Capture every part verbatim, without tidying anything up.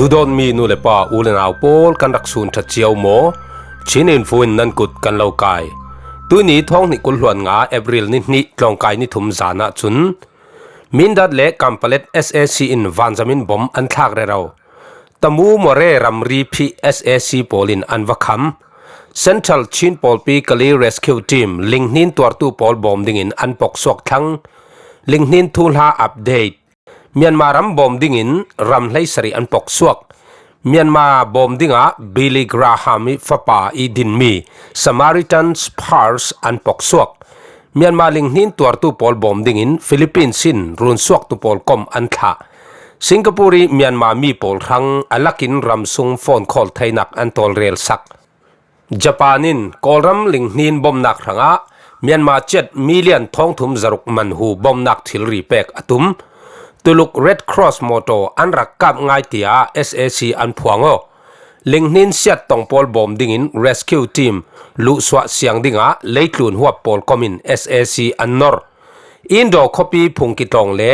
Duhdawtmi nu le pa, u le nau pawl, kan rak sun ṭha cio maw? Chin Info in nan kut kan lo kai. Tuini thawng hnih kul hluan nga April ni hnih tlawngkai ni thum zan ah cun Mindat le Kanpalet S A C in vanzam in bom an thlak rero. Tamu Mawre ramri phih S A C pawl in an va kham. Central Chin pawlpi Kali Rescue Team linghnin tuartu pawl bawm dingin an poksuak thlang. Linghnin thuhla update. Myanmar ram bawm dingin ram hleisarih an poksuak. Myanmar bawm dingah Billy Graham ih fapa ih dinmi Samaritan's Purse an poksuak. Myanmar linghnin tuartu pawl bawm dingin Philippines in runsuaktu pawl kom an thlah. Singapore ih Myanmar mi pawl hrang a lakin ram sung phone call theinak an tawlrel sak. Japan in Kawlram linghnin bomnak hrangah Myanmar ciat million thawngthum zaruk manhu bomnak thilri pek a tum. Tuluk Red Cross mawtaw an rak kap ngai, tiah S A C an phuang aw. Linghnin siat tong pawl bawm dingin rescue team luhsuah siang dingah leitlun huap pawl kom in S A C an nor. Indaw khuapi Phungkitlawng le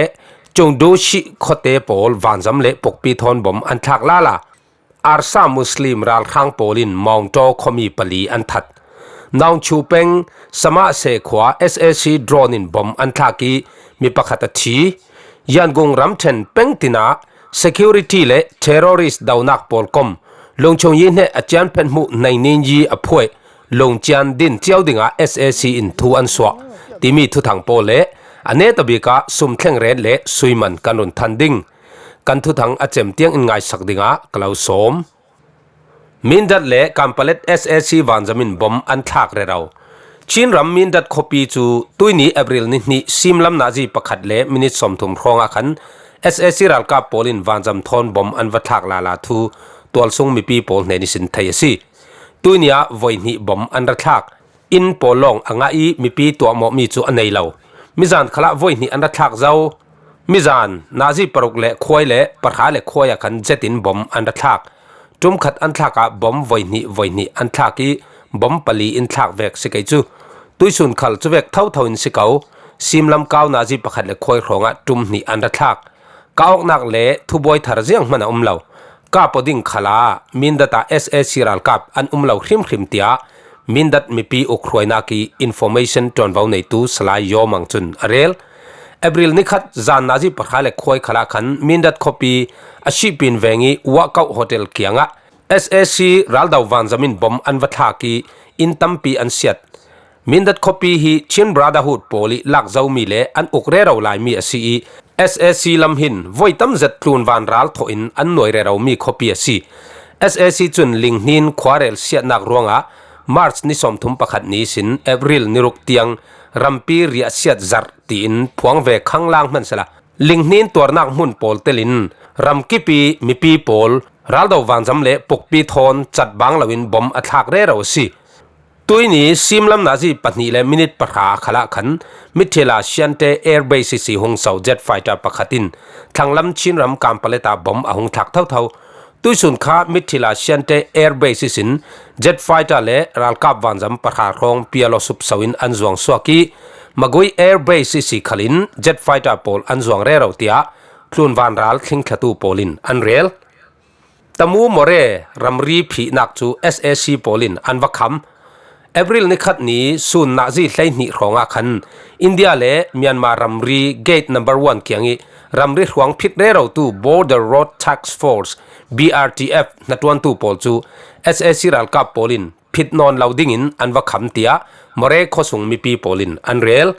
Chungdushi khuate pawl vanzam le pukpi thawn bom an thlak lala. Arsa Muslim ralhrang pawl in Mawngtaw khuami pali an that. Nawngchu peng Samahse khua S A C drone in bom an thlak ih mi pakhat a thi. Yangon ramṭhen peng tinah security le terrorist donak pawl kom Lungchung Yi hneh a cian phet hmuh Nainin Yi a phuaih lungcian din cio dingah S A C in thu an suah timi thuthang pawl le a netabik ah sum thlengret le suiman kan run than ding. Kan thuthang a cem tiang in ngaisak dingah ka lo sawm. Mindat le Kanpalet S A C vanzam in bom an thlak rero. Chin ram Mindat khuapi cu tuini April ni hnih simlam nazi pakhat le minit sawmthum hrawngah khan S A C ralkap pawl in vanzam thawn bom an va thlak lala thu tualsung mipi pawl hnen ihsin thei a si. Tuini ah voi hnih bom an ra thlak. Inn pawl lawng a ngah ih mipi tuahmawhmi cu a nei lo. Mizan khalah voi hnih an ra thlak zo. Mizan nazi paruk le khuai le pahra le khuai ah khan jet in bom an ra thlak. Ṭum khat an thlak ah bom voi hnih voi hnih an thlak ih bom pali in thlak vek si kei cu. Tuisun khal cuvek thotho in si ko. Simlam kau nazi pakhat le khuai hrawngah ṭum hnih an ra thlak. Kah awknak le thubuai thar zianghman a um lo. Kah pawh ding khalah Mindat ah S A C ralkap an um lo hrimhrim, tiah Mindat mipi ukhruainak ih information ṭuanvo neitu Salai Yaw Mang cun a rel. April nikhat zan nazi pahra le khuai khalah khan Mindat khuapi a Shihpin veng ih Wahkauh hotel kiangah S A C raldo vanzam in bom an va thlak ih inn tampi an siat. Mindat khuapi hi Chin Brotherhood pawl ih lak zomi le an uk rero laimi a si ih S A C lam hin voi tam zet tlun vanral thawh in an nuai reromi khuapi a si. S A C cun linghnin khuarel siatnak ruangah March ni sawmthum pakhat ni ihsin April ni ruk tiang rampi riahsiat zarh tiin phuang ve khanglang hmansehla, linghnin tuarnak hmun pawl telin ramkip ih mipi pawl raldo vanzam le pukpi thawn catbang loin bom a thlak rero a si. Tuini simlam nazi pahnih le minit pahra khalah khan Mithila Siante Air Base ihsi hung so jet fighter pakhat in thlanglam Chinram Kanpalet ah bom a hung thlak thotho. Tuisun kha Mithila Siante Air Base ihsin jet fighter le ralkap vanzam pahra hrawng pialo sup so in an zuang suak ih Magui Air Base ihsi khalin jet fighter pawl an zuang rero, tiah tlun vanral thlingthlatu pawl in an rel. Tamu Mawre ramri phihnak cu S A C pawl in an va kham. April nikhat ni sun nazi hleihnih hrawngah khan India le Myanmar ramri gate number one kiangih ramri hruang phit rerotu Border Road Task Force, B R T F, hnaṭuantu pawl cu S A C ralkap pawl in phit nawn lo dingin an va kham, tiah Mawre khuasung mipi pawl in an rel.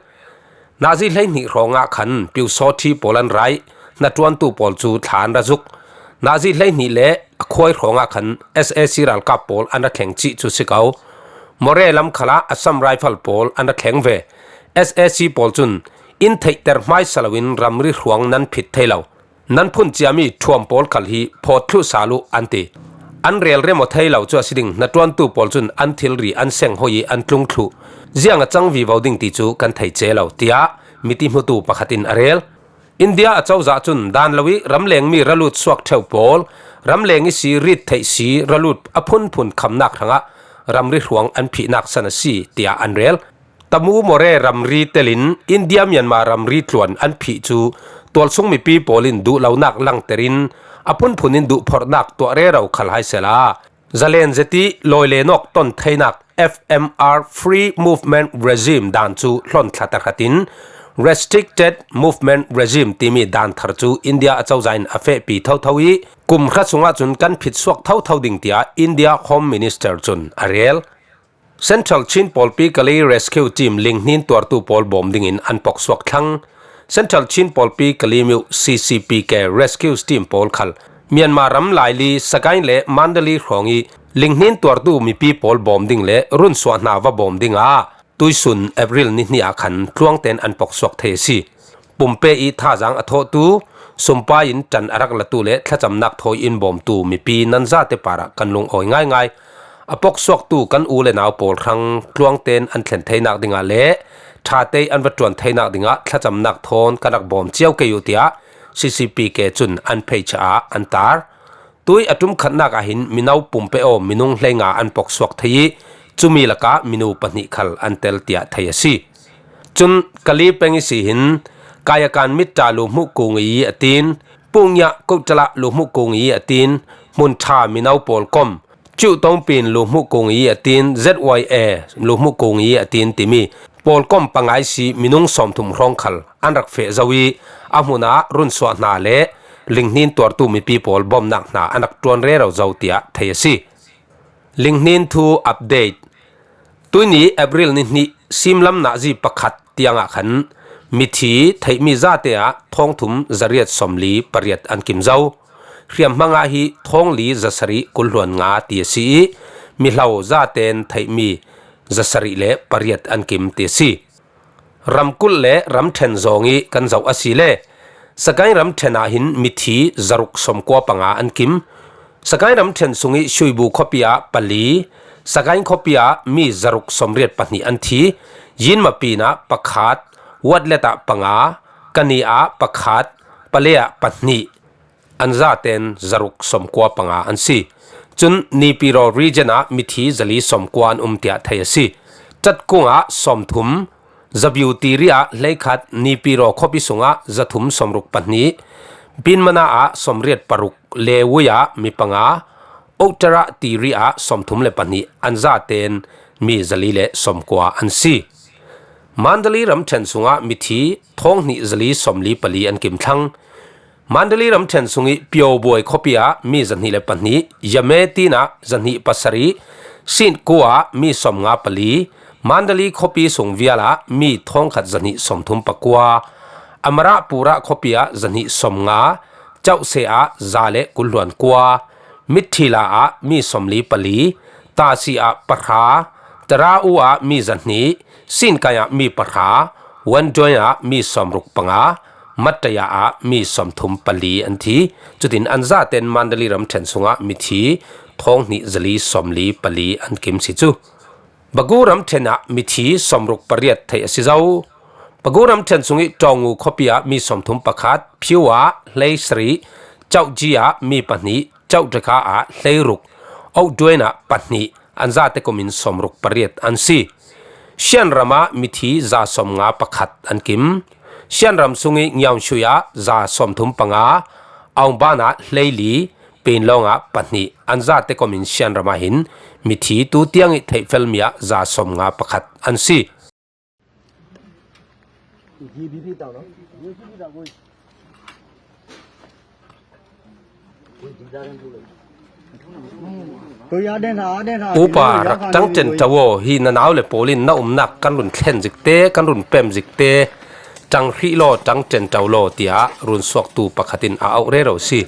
Nazi hleihnih hrawngah khan Pyusawṭhi pawl an ra ih hnaṭuantu pawl cu thla an ra zuk. Nazi hleihnih le a khuai hrawngah khan S A C ralkap pawl an ra thleng cih cu si ko. Mawre lam khalah Assam Rifle pawl an ra thleng ve. S A C pawl cun in theihter hmaisa loin ramri hruang nan phit thei lo. Nan phun ciami ṭhuam pawl khal hi phawt thluh sal uh, an ti. An rel rem aw thei lo cu a si ding, hnaṭuantu pawl cun an thilri an seng hoi ih an tlung thluh. Ziang a cang vivo ding ti cu kan thei ce lo, tiah miti hmutu pakhat in a rel. India acozah cun dan lo ih ramlengmi ralut suak ṭheu pawl, ramleng ihsi rit theih si ralut a phunphun khamnak hrangah ramri hruang an phihnak san a si, tiah an rel. Tamu Mawre ramri telin India Myanmar ramri tluan an phih cu tualsung mipi pawl in duhlonak langter in a phunphunin duhphorhnak tuah rero khal hai sehla, zalen zeti lawi le nawk ton theinak F M R, Free Movement Regime dan cu hlon thla tahratin Restricted Movement Regime timi dan thar cu India acozah in a fehpi thotho i, kum hra sungah cun kan phitsuak thotho ding tiah India Home Minister cun a rel. Central Chin Pawlpi Kali Rescue Team linghnin tuartu pawl bawm dingin an poksuak thlang. Central Chin Pawlpi Kali Miu C C P K Rescue Team pawl khal Myanmar ram Laili, Sagaing le Mandalay hrawng i linghnin tuartu mipi pawl bawm ding le runsuah hna va bawm dingah tuisun April ni hnih ah khan tluangten an poksuak thei a si. Pumpe i thazaang a thawhtu, sumpai in ṭan a rak latu le thlacamnak thawi in bawmtu mipi nan zate parah kan lungawi ngaingai. A poksuaktu kan u le nau pawl hrang tluangten an thlen theinak dingah le ṭhatei an va ṭuan theinak dingah thlacamnak thawn kan rak bawm cio kei uh, tiah C C P K cun an pheicah ah an tar. Tui a ṭum khatnak ah hin mino pumpe aw minung hleinga an poksuak thei i, cumi lakah minu pahnih khal an tel, tiah thei a si. Cun Kali peng i si hin Kayakan Mitta Luhmuh Kungi a tin, Pungya Kutala Luhmuh Kungi a tin, hmun ṭha mino pawl kom, Cu Tongpin Luhmuh Kungi a tin, Z Y A Luhmuh Kungi a tin timi pawl kom panga i si minung sawmthum hrawng khal an rak feh zo i, a hmun ah runsuah hna le linghnin tuartu mipi pawl bawmnak hna an rak ṭuan rero zo, tiah thei a si. Linghnin thu update. Tuini April ni hnih simlam nazi pakhat tiangah khan mithi theihmi zate ah thawngthum zariat sawmli pariat an kim zo. Hriamhmang ah hi thawngli zasarih kulhluan nga ti a si i, mihlo zaten theihmi zasarih le pariat an kim ti a si. Ramkulh le ramṭhen zawng i kan zoh a si le, Sagaing ramṭhen ah hin mithi zaruk sawmkua panga an kim. Sagaing ramṭhen sung i Shuibu khuapi ah pali, Sagaing khuapi ah mi zaruk sawmriat pahnih an thi. Yinmapin ah pakhat, Watlet ah panga, Kani ah pakhat, Pale ah pahnih, an zaten zaruk sawmkua panga an si. Cun Nipiro region ah mithi zali sawmkua an um tiah thei a si. Ṭatkung ah sawmthum, Zabiu Tiri ah hleikhat, Nipiro khuapi sungah zathum sawmruk pahnih, Pinmana ah sawmriat paruk, Lewui ah mi panga, Oktara Tiri ah sawmthum le pahnih, an zaten mi zali le sawmkua an si. Mandalay ramṭhen sungah mithi thawng hnih zali sawmli pali an kim thlang. Mandalay ramṭhen sung i Pyobuai khuapi ah mi zahnih le pahnih, Yame tin ah zahnih pasarih, Sintku ah mi sawmnga pali, Mandalay khuapi sung vial ah mi thawngkhat zahnih sawmthum pakua, Amarapura khuapi ah zahnih sawmnga, Chauhse ah za le kulhluan kua, Mithila ah mi sawmli pali, Tasi ah pahra, Tarau ah mi zahnih, Sinkai ah mi pahra, Wanjoin ah mi sawmruk panga, Mataya ah mi sawmthum pali an thi. Cutin an zaten Mandalay ramṭhen sungah mithi thawng hnih zali sawmli pali an kim si cu. Bagu ramṭhen ah mithi sawmruk pariat theih a si zo. Bagu ramṭhen sung i Tawngu khuapi ah mi sawmthum pakhat, Phiu ah hleisarih, Chauhji ah mi pahnih, Chauhtakha ah hleiruk, Oduain ah pahnih, an zate kum in sawmruk pariat an si. Shan ram ah mithi za sawmnga pakhat an kim. Shan ram sung i Ngiaungshui ah za sawmthum panga, Aungban ah hleili, Penlawng ah pahnih, an zate kum in Shan ram ah hin mithi tu tiang i theihfelmi ah za sawmnga pakhat an si. Upa, rak ṭangṭen ṭo aw, hi na nau le pawl in na umnak kan run thlen zik te, kan run pem zik te, ṭang hrih law, ṭangṭen ṭo law, tiah runsuaktu pakhat in a auh rero si.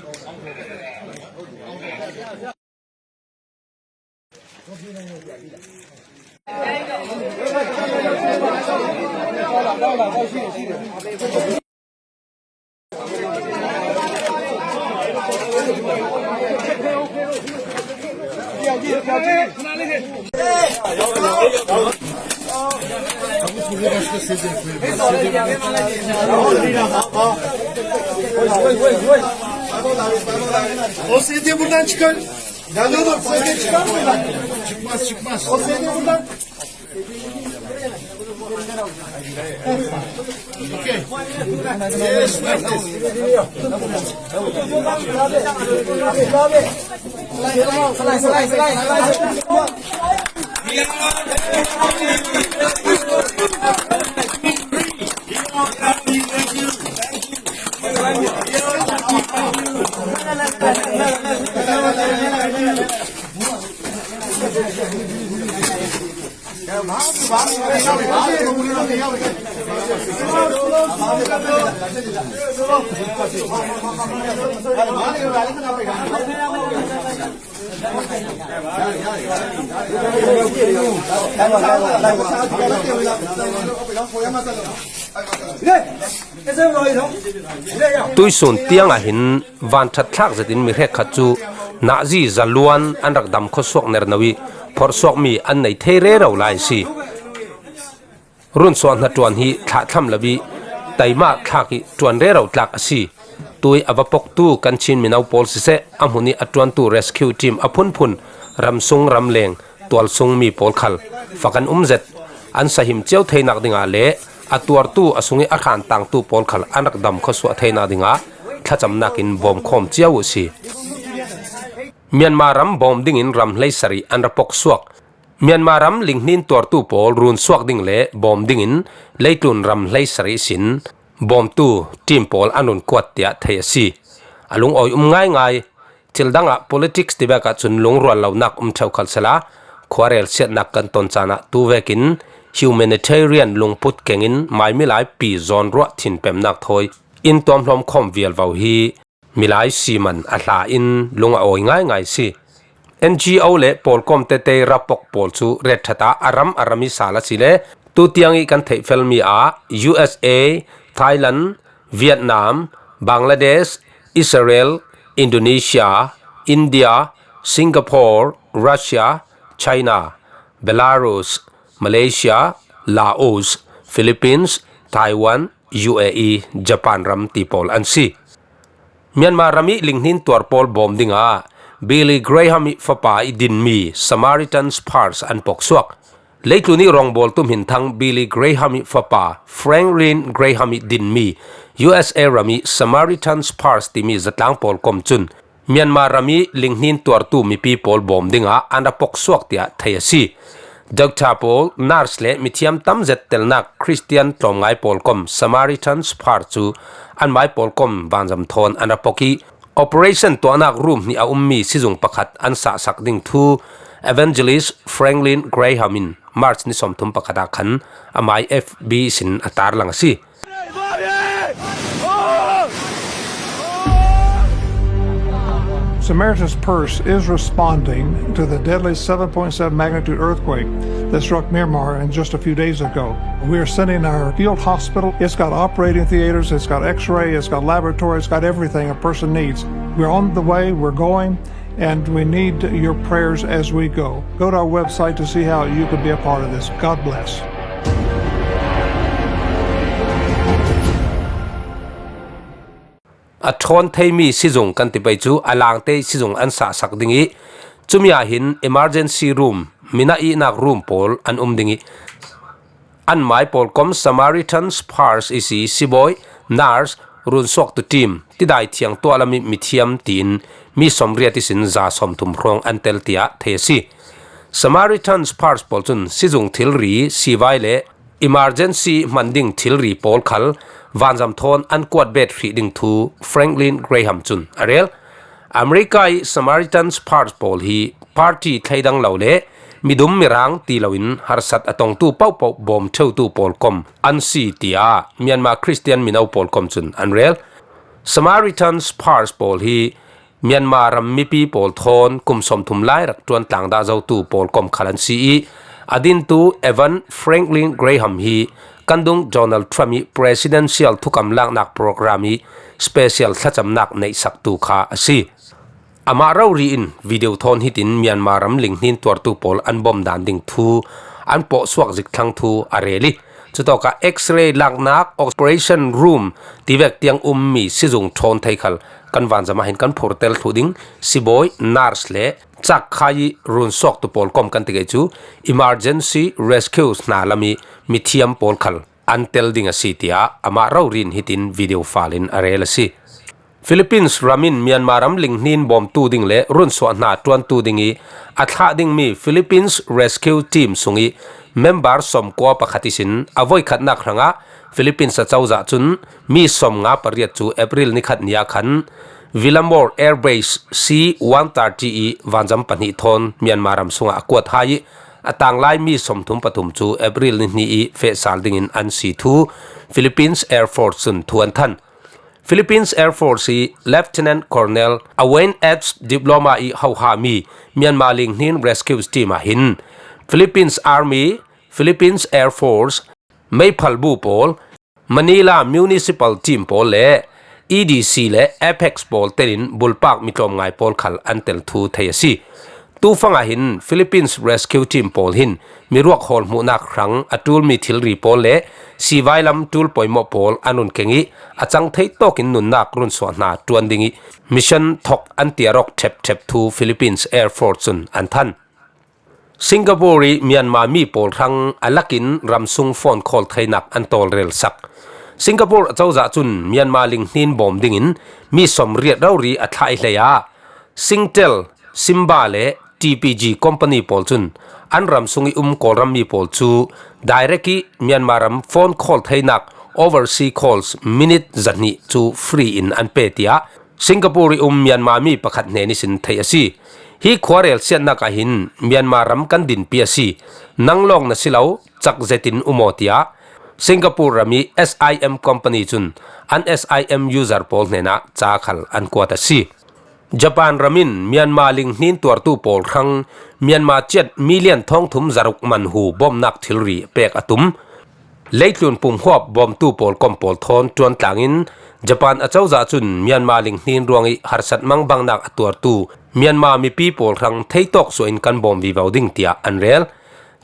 O seni buradan çıkar. Ya ne olur, seni çıkarmayın. Çıkmaz, çıkmaz. O seni buradan. Tuisun tiangah hin van ṭhat thlak zetin mi hrekkhat cu Nazi zaluan an rak dam khawsuak nerno ih phorhsuakmi an nei thei rero lai a si. Runsuah hnaṭuan hi thlahthlam lo ih taimah thlak ih ṭuan rero tlak a si. Tui a va poktu kan Chin mino pawl siseh, a hmun ih a ṭuantu rescue team a phunphun ramsung ramleng tualsung mi pawl khal fa kan um zet. An sahim cio theinak dingah le a tuartu a sungih a hran tangtu pawl khal an rak dam khawsuah theinak dingah thlacamnak in bawmkhawm cio uh si. Myanmar ram bawm dingin ram hleisarih an ra poksuak. Myanmar ram linghnin tuartu pawl runsuak ding le bawm dingin leitlun ram hleisarih sin bawmtu team pawl an run kuat tiah thei a si. A lungawi um ngaingai. Thil dangah politics tivek ahcun lungrual lonak um ṭheu khal sehla, khuarel siatnak kan ton caan ah tu vekin humanitarian lungput kengin mai milai pi zawn ruah thinpemnak thawi in tuamhlawm khawm vialvo hi milai siman a hla in lung a awi ngaingai si. N G O le pawlkom tete rapok pawl cu ret ṭhat ah a ram a ram ih sal a si le, tutiang ih kan theihfelmi ah U S A, Thailand, Vietnam, Bangladesh, Israel, Indonesia, India, Singapore, Russia, China, Belarus, Malaysia, Laos, Philippines, Taiwan, U A E, Japan ram ti pawl an si. Myanmar ram ih linghnin tuar pawl bawm dingah Billy Graham ih fapa ih dinmi Samaritan's Purse an poksuak. Leitlun ih rawngbawl tum hinthang Billy Graham ih fapa Franklin Graham ih dinmi U S A ram ih Samaritan's Purse timi zatlang pawl kom cun Myanmar ram ih linghnin tuartu mipi pawl bawm dingah an ra poksuak tiah thei a si. Doctor pawl, nurse le mithiam tam zet telnak Khristian tlawmngai pawlkom Samaritan's Purse cu anmai pawlkom vanzam thawn an ra pok ih, operation tuahnak room hnih a ummi sizung pakhat an sahsak ding thu Evangelist Franklin Graham in March ni sawmthum pakhat ah khan amai F B sin a tarlang a si. Samaritan's Purse is responding to the deadly seven point seven magnitude earthquake that struck Myanmar in just a few days ago. We are sending our field hospital. It's got operating theaters, it's got x-ray, it's got laboratory, it's got everything a person needs. We're on the way, we're going, and we need your prayers as we go. Go to our website to see how you could be a part of this. God bless. A ṭhawn theimi sizung kan ti pei cu a langte ih sizung an sahsak ding ih, cumi ah hin emergency room, minah ihnak room pawl an um ding ih, anmai pawlkom Samaritan's Purse ihsi sibawi, nurse, runsuaktu team, tidai thiang tuahlam ih mithiam tiin mi sawmriat ihsin za sawmthum hrawng an tel tiah thei a si. Samaritan's Purse pawl cun sizung thilri, sivai le emergency hman ding thilri pawl khal vanzam thawn an kuat bet hrih ding thu Franklin Graham cun a rel. America ih Samaritan's Purse pawl hi party thleidang lo le midum mirang ti loin harsat a tongtu pohpoh bawm ṭheutu pawlkom an si, tiah Myanmar Khristian mino pawlkom cun an rel. Samaritan's Purse pawl hi Myanmar ram mipi pawl thawn kum sawmthum lai rak ṭuan tlang dah zotu pawlkom khal an si ih, a dintu Evan Franklin Graham hi kan dung Donald Trump ih presidential thukam laknak program ih special thlacamnak neihsaktu kha a si. Amah rori in video thawn hitin Myanmar ram linghnin tuartu pawl an bawm dan ding thu an pawhsuak zik thlang thu a rel ih, cutawkah X-ray laknak operation room tivek tiang ummi sizung ṭhawn thei khal Kan vanzam ah hin kan phurtel thluh ding sibawi, nurse le chakkhai ih runsuaktu pawl kom kan ti kei cu emergency rescue hna lam ih mithiam pawl khal an tel ding a si, tiah amah rori in hitin video fal in a rel a si. Philippines ram in Myanmar ram linghnin bawmtu ding le runsuah hna ṭuantu ding ih a thlah dingmi Philippines Rescue Team sungih member sawmkua pakhat ihsin a voikhatnak hrangah Philippines acozah cun mi sawmnga pariat cu April nikhat ni ah khan Villamor Air Base C one thirty ih vanzam pahnih thawn Myanmar ram sungah a kuat hai ih a tanglai mi sawmthum pathum cu April ni hnih ih feh sal dingin an si thu Philippines Air Force cun thu an than. Philippines Air Force ih Lieutenant Colonel Awen Epps diploma ih hohami Myanmar linghnin rescue team ah hin Philippines Army, Philippines Air Force, meiphalbu pawl, Manila Municipal Team pawl le E D C le Apex pawl telin bulpak mi tlawmngai pawl khal an tel thu thei a si. Tufang ah hin Philippines Rescue Team pawl hin miruak hawl hmuhnak hrang a ṭulmi thilri pawl le sivailam ṭul poimawh pawl an run keng ih a cang thei tawkin nunnak runsuah hna ṭuan ding ih mission thok an tiar awk ṭhepṭhep thu Philippines Air Force cun an than. Singapore ih Myanmar mi pawl hrang a lakin ramsung phone call theinak an tawlrel sak. Singapore acozah cun Myanmar linghnin bawm dingin mi sawmriat rori a thlah ih hlei ah Singtel, Simba le T P G company pawl cun an ramsung ih um Kawlram mi pawl cu direct ih Myanmar ram phone call theinak overseas calls minute zahnih cu free in an pe, tiah Singapore ih um Myanmar mi pakhat hnen ihsin theih a si. Hi khuarel siatnak ah hin Myanmar ram kan dinpi a si. Nang lawng na si lo, cak zetin um aw, tiah Singapore ram ih S I M company cun an S I M user pawl hnenah ca khal an kuat a si. Japan ram in Myanmar linghnin tuartu pawl hrang Myanmar ciat million thawngthum zaruk manhu bawmhnak thilri pek a tum. Leitlun pumhuap bawmtu pawl kom pawl thawn ṭuan tlangin Japan acozah cun Myanmar linghnin ruangih harsat mangbangnak a tuartu Myanmar mipi pawl hrang theitawk suah in kan bawm vivo ding, tiah an rel.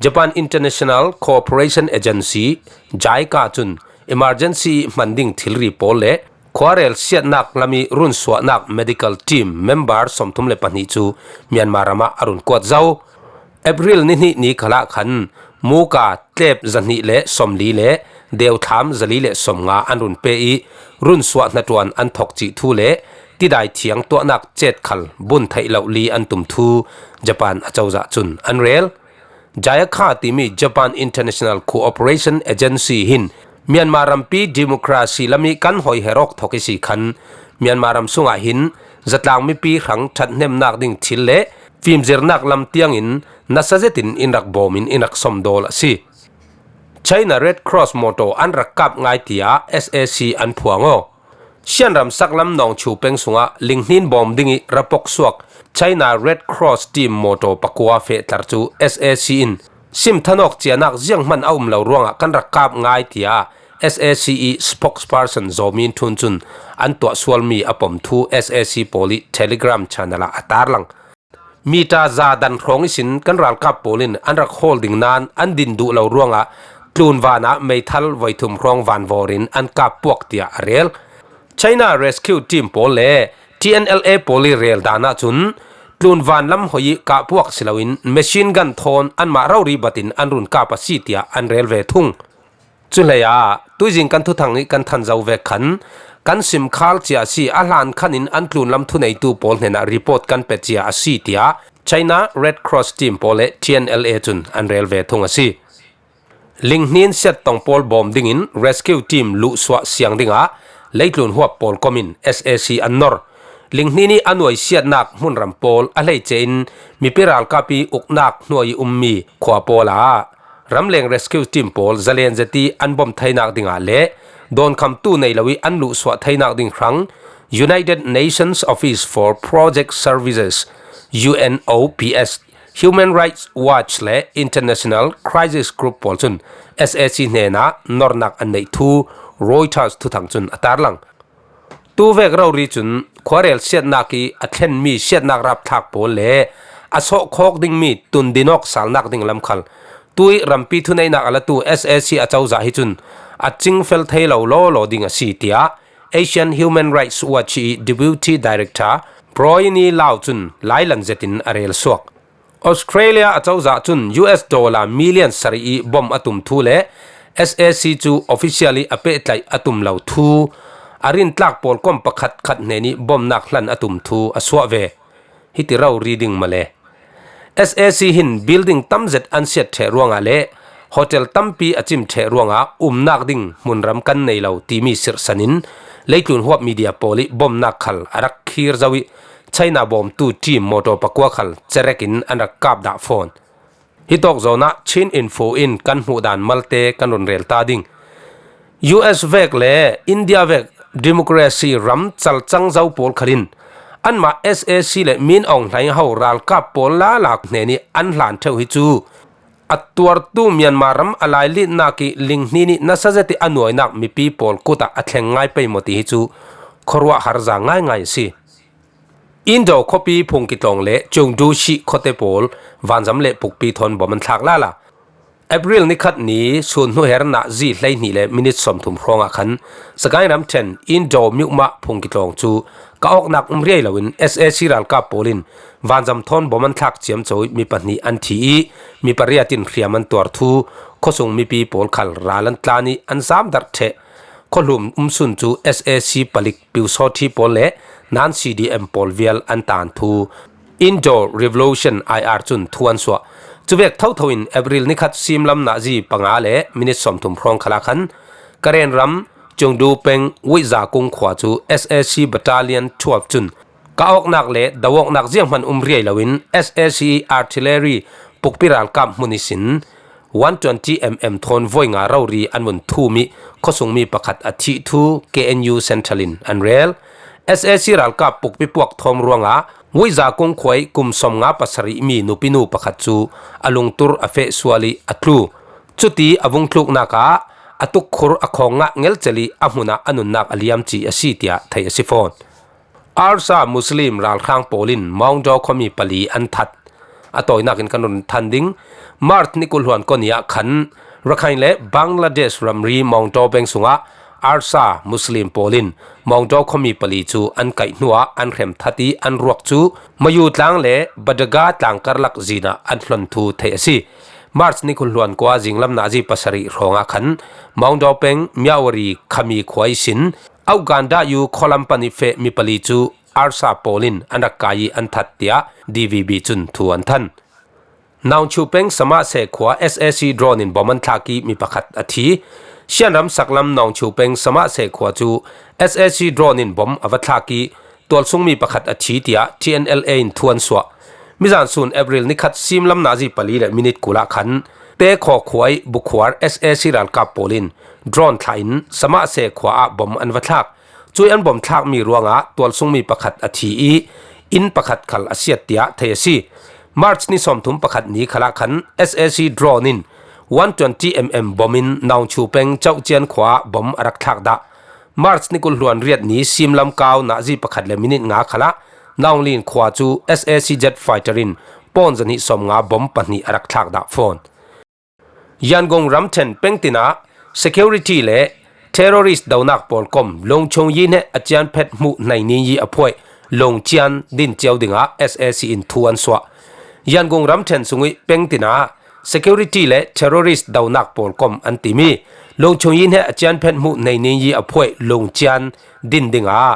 Japan International Cooperation Agency, JICA cun emergency ih hman ding thilri pawl le khuarel siatnak lam ih runsuahnak medical team member sawmthum le pahnih cu Myanmar ram ah a run kuat zo. April ni hnih ni khalah khan muka tlep zahnih le sawmli le deuthlam zali le sawmnga an run pe ih runsuah hnaṭuan an thok cih thu le tidai thiang tuahnak cet khal bun theih loh li an tum thu Japan acozah cun an rel. JICA timi Japan International Cooperation Agency hin Myanmar rampi democracy lam ih kan hoiher awk thok ih si khan Myanmar ram sungah hin zatlang mipi hrang ṭhathnemnak ding thil le fimzirnak lam tiangin nasa zetin in rak bawm in in rak sawmdawl a si. China Red Cross mawtaw an rak kap ngai, tiah S A C an phuang aw. Shan ram saklam Nawngchu peng sungah linghnin bawm dingih rapok suak China Red Cross team mawtaw pakua fehthlar cu S A C in simthanawk cianak zianghman a um lo ruangah kan rak kap ngai, tiah S A C ih spokesperson Zaw Min Htun cun an tuah sualmi a pom thu S A C pawl ih Telegram channel ah a tarlang. Mita za dan hrawng ihsin kan ralkap pawl in an rak hawl ding nain an din duh lo ruangah tlunvan ah meithal voithum hrawng vanvawr in an kap puak, tiah a rel. China Rescue Team pawl le T N L A pawl ih rel dan ahcun tlunvan lam hoi ih kah puak si loin machine gun thawn anmah rori bat in an run kap a si, tiah an rel ve thung. Cuhlei ah tuizing kan thuthang ih kan than zo vek khan kan sim khal cia a si, a hlan khan in an tlunlam thuneitu pawl hnenah report kan pe cia a si, tiah China Red Cross Team pawl le T N L A cun an rel ve thung a si. Linghnin siattong pawl bawm dingin rescue team luhsuah siang dingah leitlun huap pawl kom in S A C an nor. Linghnin ih a nuai siatnak hmunram pawl a hleice in mipi ralkap ih uknak hnuai ih ummi khua pawl ah ramleng rescue team pawl zalen zet ih an bawm theinak dingah le dawnkhamtu nei lo ih an luhsuah theinak ding hrang United Nations Office for Project Services, U N O P S, Human Rights Watch le International Crisis Group pawl cun S A C hnenah nornak an neih thu Reuters thuthang cun a tarlang. Tuvek rori cun khuarel siatnak ih a thlenmi siatnak rapthlak pawl le a sawhkhawk dingmi tundinawk salnak ding lam khal tuih rampi thuneihnak a latu S A C acozah hi cun a cingfel thei lo lawlaw ding a si, tiah Asian Human Rights Watch i Deputy Director Broyni Lau cun lailan zetin a rel suak. Australia a cozah cun U S dollar million sarih i bom a tum thu le S A C cu officially a pehtlaih a tum lo thu, a rintlak pawl kom pakhat khat hnen i bomnak hlan a tum thu a suah ve. Hiti rori ding male. S A C hin building tam zet an siat ṭheh ruangah le hotel tampi a cim ṭheh ruangah umnak ding hmunram kan nei lo timi sirhsan in leitlun huap media pawl i bomnak khal a rak khir zo i China bawmtu team motor pakua khal cerek in an rak kap dah fawn. Hitawk zawnah Chin Info in kan hmuh dan malte kan run rel ta ding. U S vek le India vek democracy ram calcang zo pawl khalin anmah S A C le Min Aung Hlaing ho ralkap pawl lala hnen i an hlan ṭheuh hi cu a tuartu Myanmar ram a lailitnak i linghnin i nasa zet i a nuainak mipi pawl kutah a thleng ngai pei maw ti hi cu khuaruah har za ngaingai a si. Indo khuapi Phungkitlawng le Chungdu Shih khuate pawl vanzam le pukpi thawn bom an thlak lala. April nikhat ni sun hnuher nazi hleihnih le minit sawmthum hrawngah khan Sagaing ramṭhen Indo Myukmah Phungkitlawng cu ka awknak um riai loin S A C ralkap pawl in vanzam thawn bom an thlak ciamco i mi pahnih an thi i mi pariat in hriam an tuar thu khuasung mipi pawl khal ral an tlan i an zamdarh ṭheh. Khuahlum umsun cu S A C palik Pyusawṭhi pawl le nan C D M pawl vial an tan thu Indo Revolution I R cun thu an suah. Cuvek thotho in April nikhat simlam nazi panga le minit sawmthum hrawng khalah khan Karen ram Chungdu peng Wuihza kung khua cu S A C Battalion twelve cun ka awknak le do awknak zianghman um riai loin S A C artillery pukpi ralkap hmun ihsin one twenty M M thawn voi nga rori an vun thum i khuasungmi pakhat a thih thu K N U Central in an rel. S A C ralkap pukpi puak thawm ruangah Wuihza kung khua i kum sawmnga pasarih mi nupinu pakhat cu a lungtur a feh sual i a tlu. Cuti a vung tluknak ah a tukkhur a khawng ngah ngelcel i a hmun ah a nunnak a liam ci a si tiah theih a si fawn. Arsa Muslim ralhrang pawl in Maungdaw khuami pali an that. A tawinak in kan run than ding. March ni kul hluan kua ni ah khan Rakhine le Bangladesh ramri Maungdaw peng sungah Arsa Muslim pawl in Maungdaw khuami pali cu an kaih hnuah an hrem that i an ruak cu Mayu tlang le Badaga tlang karlak zin ah an hlon thu theih a si. March ni kul hluan kua zinglam nazi pasarih hrawngah khan Maungdaw peng Myawaddy khami khua ihsin Uganda yu khualam pan i feh mi pali cu Arsa pawl in an rak kai i an that tiah D V B cun thu an than. Naungchu peng Samase khua S A C drone in bom an thlak i mi pakhat a thi. Shan ram saklam Naungchu peng Samase khua cu S A C drone in bom a va thlak i tualsungmi pakhat a thi tiah T N L A in thu an suah. Mizan sun April nikhat simlam nazi pali le minit kul ah khan Tekhaw khua i bukhuar S A C ralkap pawl in drone thlah in Samase khua ah bom an va thlak. Cui an bom thlakmi ruangah tualsungmi pakhat a thi i inn pakhat khal a siat tiah theih a si. March ni sawmthum pakhat ni khalah khan S A C drone in one twenty M M bom in Naungchu peng Cauhcian khua ah bom a rak thlak dah. March ni kul hluan riat ni simlam kau nazi pakhat le minit nga khalah Naunglin khua cu S A C jet fighter in pawn zahnih sawmnga bom pahnih a rak thlak dah fawn. Yangon ramṭhen pengtin ah security le terrorist donak pawl kom Lungchung Yi hneh a cian phet hmuh hnei ni yi a phuaih Lungcian din cio dingah S A C in thu an suah. Yangon ramṭhen sung i pengtin ah security le terrorist donak pawl kom an timi Lungchung Yi hneh a cian phet hmuh hnei ni yi a phuaih Lungcian din dingah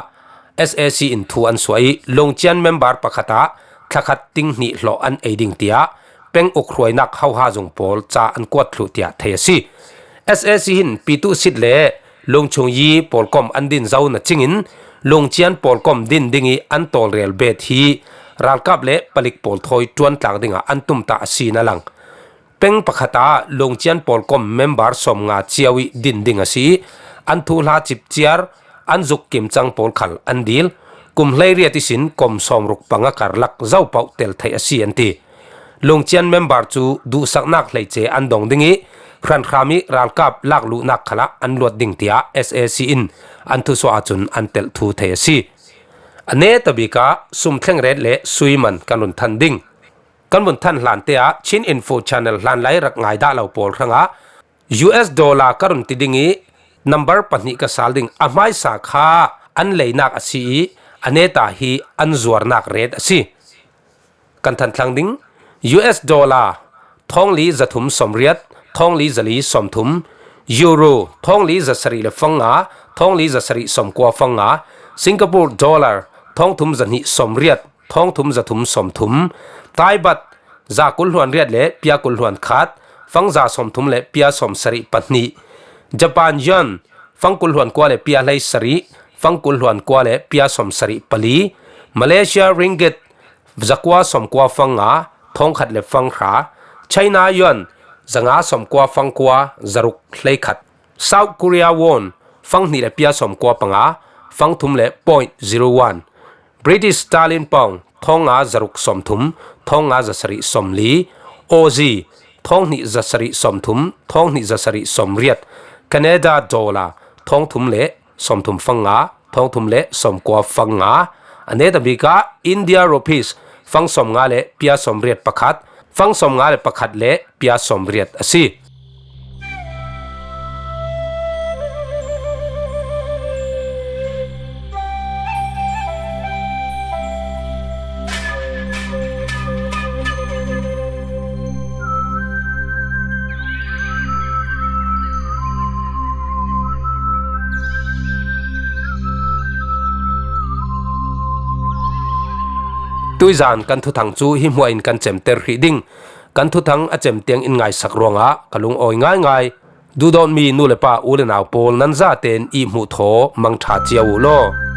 S A C in thu an suah i Lungcian member pakhat ah thlakhat ting hnih hlawh an ei ding tiah peng uk hruainak hoha zung pawl ca an kuat thluh tiah thei a si. S A C hin Pitusit le Lungchung Yi pawlkom an din zo na cingin Lungcian pawlkom din ding i an tawlrel bet hi ralkap le palik pawl thawi ṭuan tlang dingah an tumtah a si na lang. Peng pakhat ah Lungcian pawlkom member sawmnga cio i din ding a si i an thuhla cipciar an zuk kimcang pawl khal an dil. Kum hleiriat ihsin kom sawmruk panga karlak zo paoh tel theih a si an ti. Lungcian member cu duhsaknak hleice an dong ding i hranhram i ralkap lakluhnak khalah an luat ding tiah S A C in an thusuah ahcun an telh thu thei a si. A netabik ah sum thlengret le sui man kan run than ding. Kan vun than hlan te ah Chin Info Channel hlanlai rak ngai dah lo pawl hrangah U S dollar ka run ti ding i Number pahnih ka sal ding. A hmaisa kha an leinak a si i a neta hi an zuarnak rate a si. Kan thanthlang ding. U S dollar thawng li zathum sawmriat, thawng li zali sawmthum. Euro thawng li zasarih le fanga, thawng li zasarih sawmkua fanga. Singapore dollar thawng thum zahnih sawmriat, thawng thum zathum sawmthum. Thai baht za kul hluan riat le pia kul hluan khat, fang za sawmthum le pia sawmsarih pahnih. Japan yen fang kul hluan kua le pia hleisarih, fang kul hluan kua le pia sawmsarih pali. Malaysia ringgit zakua sawmkua fanga, thawng khat le fang hra. China yuan zanga sawmkua fang kua, zaruk hleikhat. South Korea won fang hnih le pia sawmkua panga, fang thum le point zero one. British sterling pound thawng nga zaruk sawmthum, thawng nga zasarih sawmli. Aussie thawng hnih zasarih sawmthum, thawng hnih zasarih sawmriat. Canada dollar thawng thum le sawmthum fanga, thawng thum le sawmkua fanga. A neta bika India rupees fang sawmnga le pia sawmriat pakhat, fang sawmnga le pakhat le pia sawmriat a si. Tuizan kan thuthang cu hi hmuah in kan cemter hrih ding. Kan thuthang a cem tiang in ngaisak ruangah ka lungawi ngaingai. Duhdawtmi nu le pa, u le nau pawl, nan zaten i hmuh thaw mangṭha cio uh law.